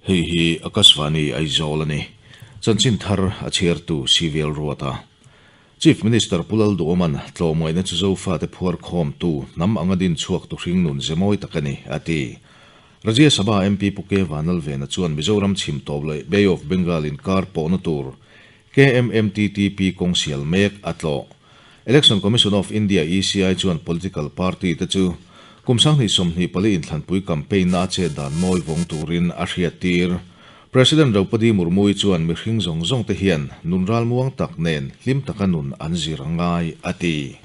Hei hi Akashvani Aizawl a ni. Chanchin thar a chhiartu CVL Ruata. Chief Minister Pu Lalduhawma'n tlawmngaihna chu Zofate phuar khawmtu hnam anga din chhuak tu hringnun ze mawi tak a ni, a ti. Rajya Sabha MP Pu K Vanlalvena chuan Mizoram chhim tawp leh Bay of Bengal inkar pawhna tur KMMTTP kawng sial mek a tlawh. Election Commission of India, ECI, chuan political party te chu kum 2024 inthlanpui campaign na a chet dan mawi vawng turin a hriattir. President Draupadi Murmu-i chuan mihring zawng zawng te hian nun ralmuang tak nen hlim taka nun an zir a ngai, a ti.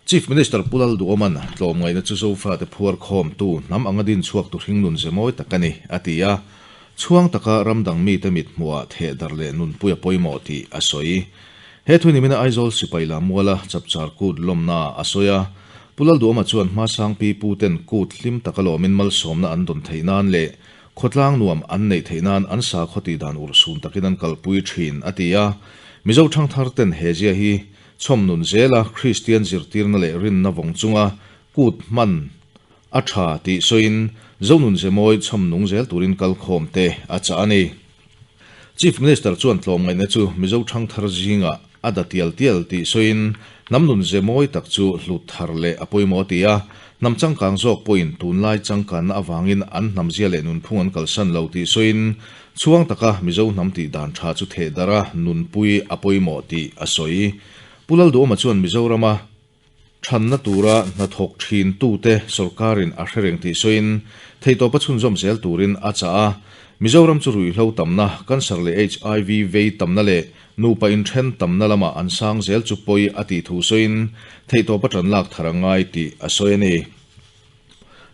Chief Minister Pu Lalduhawma'n tlawmngaihna chu Zofate phuar khawmtu hnam anga din chhuak tu hringnun ze mawi tak a ni, a ti a. Chhuang taka ram dang mite mit hmuhah theh darh leh nunpui a pawimawh tih a sawi. He thu nimina Aizawl sipai lammuala chapchar kut lawmnaah a sawi a. Pu Lalduhawma chuan hmasang pi puten kut hlim taka lawmin malsawmna an dawn theih nan leh khawtlang nuam an neih theih nan an sakhaw tih dan urhsun takin an kalpui thin, a ti a. Mizo thangthar ten he zia hi Chhawm nun zela Kristian zirtirna leh rinna vawng chunga kut hman a tha tih sawiin Zonun Zemawi chhawm nung zel turin kalkhawm te a chah a ni. Chief Minister chuan tlawmngaihna chu Mizo thangthar zingah a da tial tial tih sawiin hnam nun zemawi tak chu hlut thar leh a pawimawh a ti a, hnam changkang zawk pawhin tunlai changkanna avangin an hnamzia leh nunphung an kalsan lo tih sawiin Chhuang taka Mizo hnam tih dan tha chu theh darh a, nunpui a pawimawh tih a sawi. Pu Lalduhawma chuan Mizorama thanna tura hnathawk thintute sawrkarin a hre reng tih sawiin, theihtawpa chhunzawm zel turin a chah a. Mizoram chu ruihhlo tamna, cancer leh HIV vei tamna leh nupa inthen tamna lama an sang zel chu pawi a tih thu sawiin, theihtawpa tan lak thar a ngai tih a sawi a ni.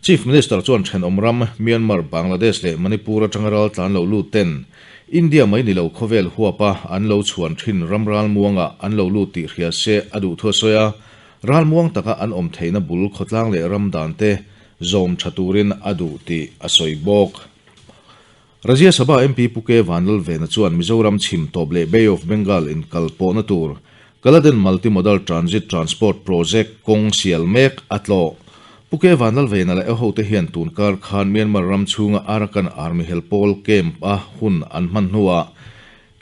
Chief Minister chuan thenawm ram Myanmar, Bangladesh leh Manipur atanga ral tlan lo lut ten India mai ni lo khawvel huapa an lo chhuan thin ram ralmuangah an lo lut tih hria se a duh thu a sawi a, ralmuang taka an awm theihna bul khawtlang leh ram dan te zawm tha turin a duh tih a sawi bawk. Rajya Sabha MP Pu K Vanlalvena chuan Mizoram chhim tawp leh Bay of Bengal inkal pawhna tur Kaladen Multi-Modal Transit Transport Project kawng sial mek a tlawh. Pu K Vanlalvena leh a hote hian tun kar khan Myanmar ram chhunga Arakan Army helpawl camp a hun an hman hnuah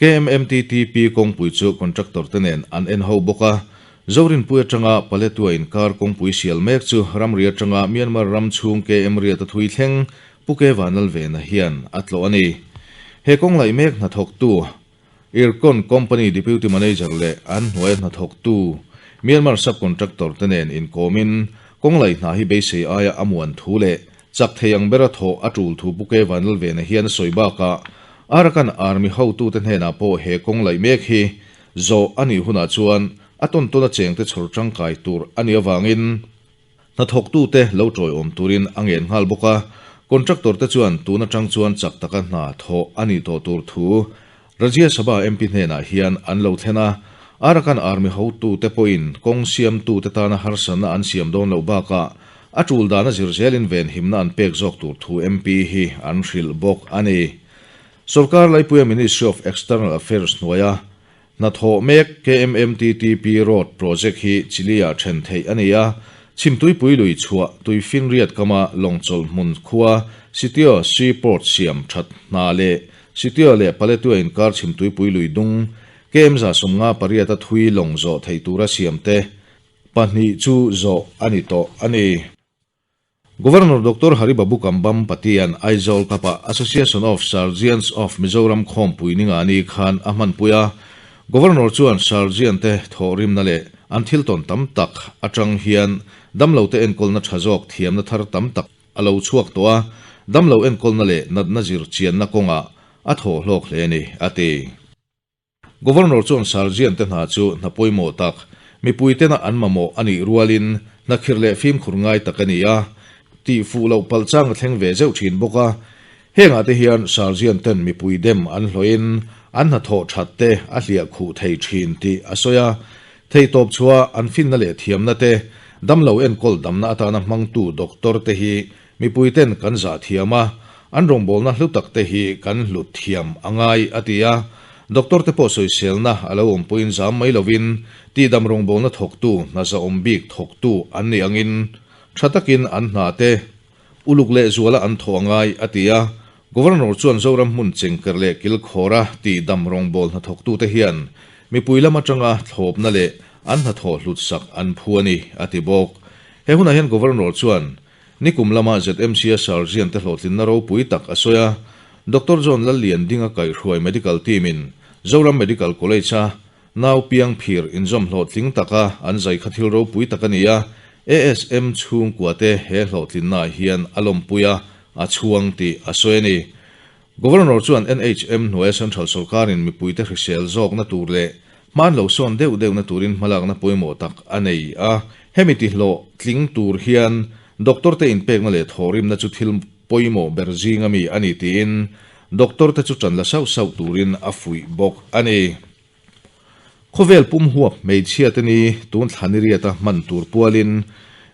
KMMTTP kawngpui chu contractor te nen an en ho bawk a. Zorinpui atanga Paletwa inkar kawngpui sial mek chu ramri atanga Myanmar ram chhung KM riat a thui thleng Pu K Vanlalvena hian a tlawh a ni. He kawng laih mek hnathawktu Ircon Company Deputy Manager leh an hnuaia hnathawktu Myanmar Sub-Contractor te nen inkawmin kawng laih hna hi beisei aia a muan thu leh chak thei ang bera thawh a tul thu Pu K Vanlalvena hian a sawi bakah Arakan Army hotute hnenah pawh he kawng laih mek hi zawh a nih hunah chuan a tawn tawna chengte chhawr tangkai tur a nih avangin Hnathawktute lo tawiawm turin a ngen nghal bawk a, contractor te chuan tun atang chuan chak taka hna thawh a nih tawh tur thu Rajya Sabha MP hnenah hian an lo thlen a, Arakan Army hotute pawhin kawng siamtute tana harsatna an siam dawn loh bakah a tul dana zir zelin venhimna an pek zawk tur thu MP hi an hrilh bawk a ni. Sorkar laipuia Ministry of External Affairs hnuaia Hnathawh mek KMMTTP Road Project hi Chile-ah then theih a ni a, Chhimtuipui lui chhuah Tuifinriat kama lawngchawlh hmun khua Sitio Sea Port siam that hna leh Sitio leh Paletwa inkar Chhimtuipui lui dung KM 58 a thui lawng zawh theih tura siamte pahnih chu zawh a ni tawh a ni. Governor Doctor Hari Babu Kambam Patian Aizawl Cup-ah Association of Surgeons of Mizoram khawmpui ningani khan a hmanpui a. Governor chuan surgeon te thawhrimna leh an thil tawn tam tak atang hian damlote enkawlna tha zawk thiamna thar tam tak a lo chhuak tawh a, damlo enkawlna leh natna zir chianna kawngah a thawh hlawk hle a ni, a ti. Governor chuan Surgeon te hna chu hna pawimawh tak, mipui tena an mamawh a nih rualin hna khirh leh fimkhur ngai tak a ni a, tih fuh loh palh chang a thleng ve zeuh thin bawk a. Hengah te hian Surgeon ten mipui dem an hlawhin an hnathawh that te a hliah khuh thei thin tih a sawi a. Theihtawp chhuah an finna leh thiamna te, damlo enkawl damna atana hmangtu doctor te hi mipui ten kan zah thiam a, an rawngbawlna hlu tak te hi kan hlut thiam a ngai, a ti a. Doctor te pawh sawiselna a lo awm pawhin zam mai lovin tihdam rawngbawlna thawktu, hna zahawm bik thawktu an nih angin tha takin an hna te uluk leh zuala an thawh a ngai, a ti a. Governor chuan Zoram hmun chengker leh kilkhawra tihdam rawngbawl hnathawktute hian mipui lam atanga thlawpna leh an hnathawh hlutsak an phu a ni, a ti bawk. He hunah hian Governor chuan nikum lama ZMC-a surgeon te hlawhtlinna ropui tak a sawi a, Doctor John Lalliandinga kaihhruai medical team-in Zoram Medical College-a Nau piang phir inzawm hlawhtling taka an zai kha thil ropui tak a ni a, ASM chhungkua te he hlawhtlinnaah hian a lawmpui a, a chhuang tih a sawi a ni. Governor chuan NHM hnuaia Central sawrkarin mipuite hrisel zawkna tur leh hman lo sawn deuh deuhna turin hmalakna pawimawh tak a nei a, hemi ti hlawhtling tur hian doctor te inpekna leh thawhrimna chu thil pawimawh ber zinga mi a ni tiin doctor te chu tan la sauh sauh turin a fuih bawk a ni. Khawvel pum huap hmeichhia te ni tun thla ni riata hman tur pualin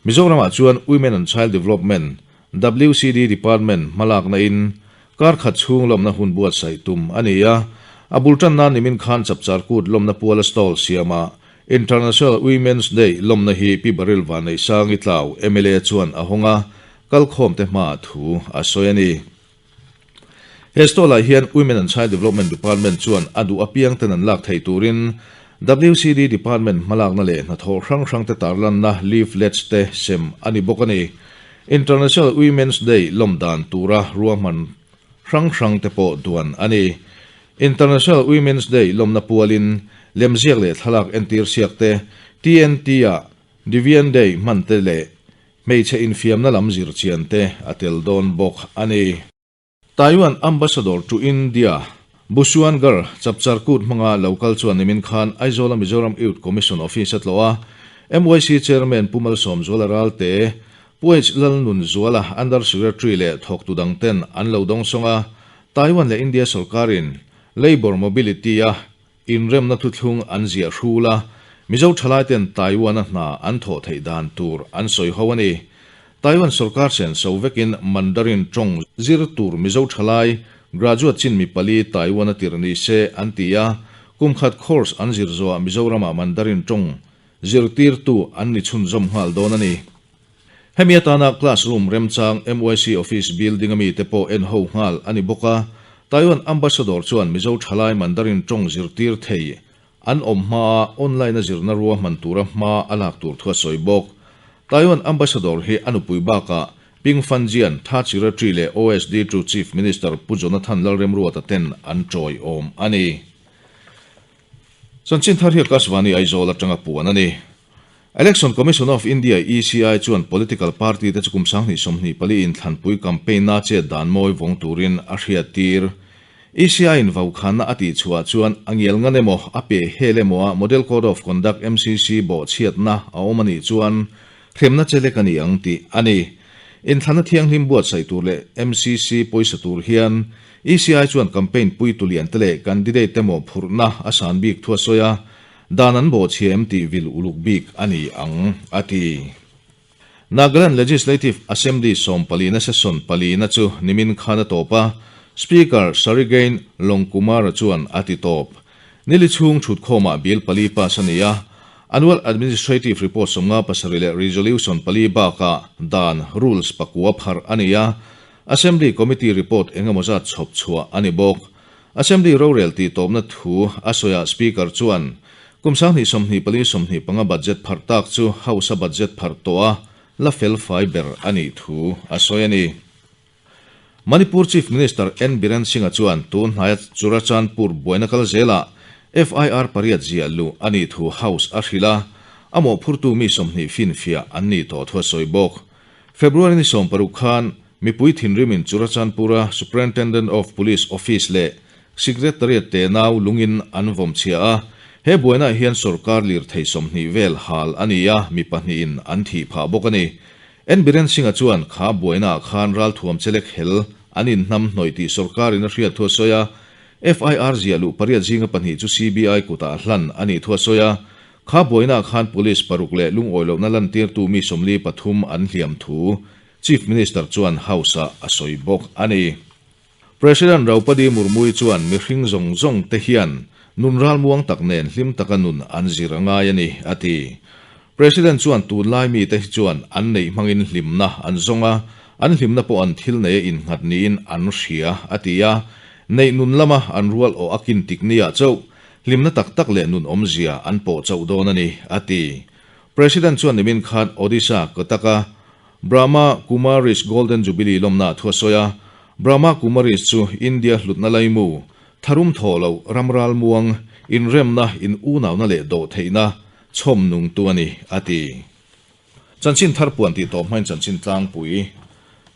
Mizoramah chuan Women and Child Development, WCD, Department hmalakna in kar khat chhung lawmna hun buatsaih tum a ni a. A bul tan nan nimin khan Chapchar Kut lawmna puala stall siama International Women's Day lawmna hi Pi Baryl Vanneihsangi Tlau mla chuan a hawng a, kalkhawmte hmaah thu a sawi a ni. He stall-ah hian Women and Child Development Department chuan a duh apiang ten an lak theih turin WCD Department hmalakna leh hnathawh hrang hrangte tarlanna leaflets te sem a ni bawk a ni. International Women's Day lawm dan tura ruahman hrang hrangte pawh duan a ni. International Women's Day lawmna pualin lemziak leh thlalak entir siak te, TNT-ah Divian Day hman te leh Hmeichhe infiamna lam zir chian te a tel dawn bawk a ni. Taiwan Ambassador to India, Busuan Gar Chapchar Kut hmanga lo kal chuan nimin khan Aizawla Mizoram Youth Commission Office a tlawh a, MYC Chairman Pu Malsawmzuala Ralte, Pu H Lalnunzuala Under Secretary leh thawktu dang ten an lo dawngsawng a, Taiwan leh India sawrkarin Labour Mobility-a Inremna thuthlung an ziah hrul a, Mizo thalaiten Taiwan-a hna an thawh theih dan tur an sawi ho a ni. Taiwan sawrkar sen so vekin Mandarin tawng zir tur Mizo thalai graduate chin mi pali Taiwan-a tirh ni se an ti a, kum khat course an zir zawhah Mizoramah Mandarin tawng zirtirtu an ni chhunzawm nghal dawn a ni. Hemi atana classroom remchang MYC office building a mite pawh en ho nghal a ni bawk a, Taiwan Ambassador chuan Mizo thalai Mandarin tawng zirtir thei an awm hmaa online a zirna ruahman tura hma a lak tur thu a sawi bawk. Taiwan Ambassador hi a nupui bakah Ping Fan Jian, Tha Chiratri leh OSD to Chief Minister Pu Jonathan Lalremruata ten an tawiawm a ni. Chanchin thar hi Akashvani Aizawl atanga puan a ni. Election Commission of India, ECI, chuan political party te chu kum 2024 inthlanpui campaign-a chet dan mawi vawng turin a hriattir. ECI-in vaukhana a tihchhuah chuan a ngial ngan emaw, a peh hel emaw a Model Code of Conduct, MCC, bawhchhiatna a awm a nih chuan hremna che lek a ni ang tih a ni. Inthlanna thianghlim buatsaih tur leh MCC pawisa tur hian ECI chuan campaign puitu lian te leh candidate te mawhphurhna a san bik thu a sawi a, Dan an bawhchhia em tih vil uluk bik a ni ang, a ti. Nagaland Legislative Assembly sawmpalina session palina chu nimin khan a tawp a, Speaker Sarigain Longkumara chuan a ti tawp. Nili chhung thutkhawmah bill pali pass a ni a, Annual Administrative Report 57 leh Resolution pali bakah dan, rules, pakua pharh a ni a, Assembly Committee report engemaw zat chhawp chhuah a ni bawk. Assembly rorel tih tawpna thu a sawiah Speaker chuan kum 2024 25 budget pharh tak chu House-a budget pharh tawh a la fel fai ber a nih thu a sawi a ni. Manipur Chief Minister N Biren Singh-a chuan tun hnaia Churachandpur buaina kal zelah FIR pariat ziah luh a nih thu House a hrilh a, a mawhphurtu mi 20 finfiah an nih tawh thu a sawi bawk. February ni 16 khan mipui thinrimin Churachandpur-a Superintendent of Police Office leh Secretariat te nau lungin an vawm chhia a, he buainaah hian sorkar lirthei 20 vel hal a ni a, mi pahnihin an thih phah bawk a ni. N Biren Singh-a chuan kha buainaah khan ralthuam chelek hel an inhnam hnawih tih sorkarin a hriat thu a sawi a, FIR ziah luh pariat zinga pahnih chu CBI kutah hlan a nih thu a sawi a, Kha buainaah khan Police paruk leh lungawi lohna lantirtu mi 43 an hliam thu Chief Minister chuan House-ah a sawi bawk a ni. President Draupadi Murmu-i chuan mihring zawng zawng te hian nun ralmuang tak nen hlim taka nun an zir a ngai a ni, a ti. President chuan tunlai mite hi chuan an neih hmangin hlimna an zawng a, An hlimna pawh an thil nei a innghat niin an hria, a ti a. Neih nun lama an rual awh a kin tik niah chauh hlimna tak tak leh nun awmzia an pawh chauh dawn a ni, a ti. President chuan nimin khan Odisha, Cuttack-a Brahma Kumaris Golden Jubilee lawmna thu a sawi a. Brahma Kumaris chu India hlutna laimu, tharum thawh loh, ram ralmuang, inremna, in unauna leh dawhtheihna chhawm nungtu a ni, a ti. Chanchin thar puan tih tawp hmain chanchin tlangpui.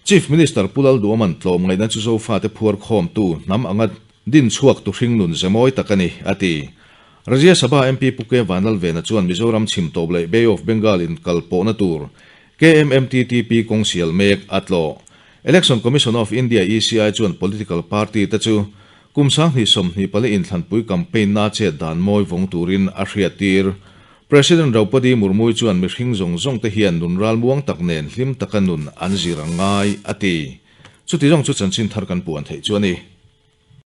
Chief Minister Pu Lalduaman tlawmngaihna chu Zofate phuar khawmtu hnam anga din chhuak tu hringnun ze mawi tak a ni, a ti. Rajya Sabha MP Pu K Vanlalvena chuan Mizoram chhim tawp leh Bay of Bengal inkal pawhna tur KMMTTP kawng sial mek a tlawh. Election Commission of India, ECI, chuan political party te chu kum 2024 inthlanpui campaign na chet dan mawi vawng turin a hriattir. President Draupadi Murmu chuan mihring zawng zawng te hian nun ralmuang tak nen hlim taka nun an zir a ngai, a ti. Chuti zawng chu chanchin thar kan puan theih chu a ni.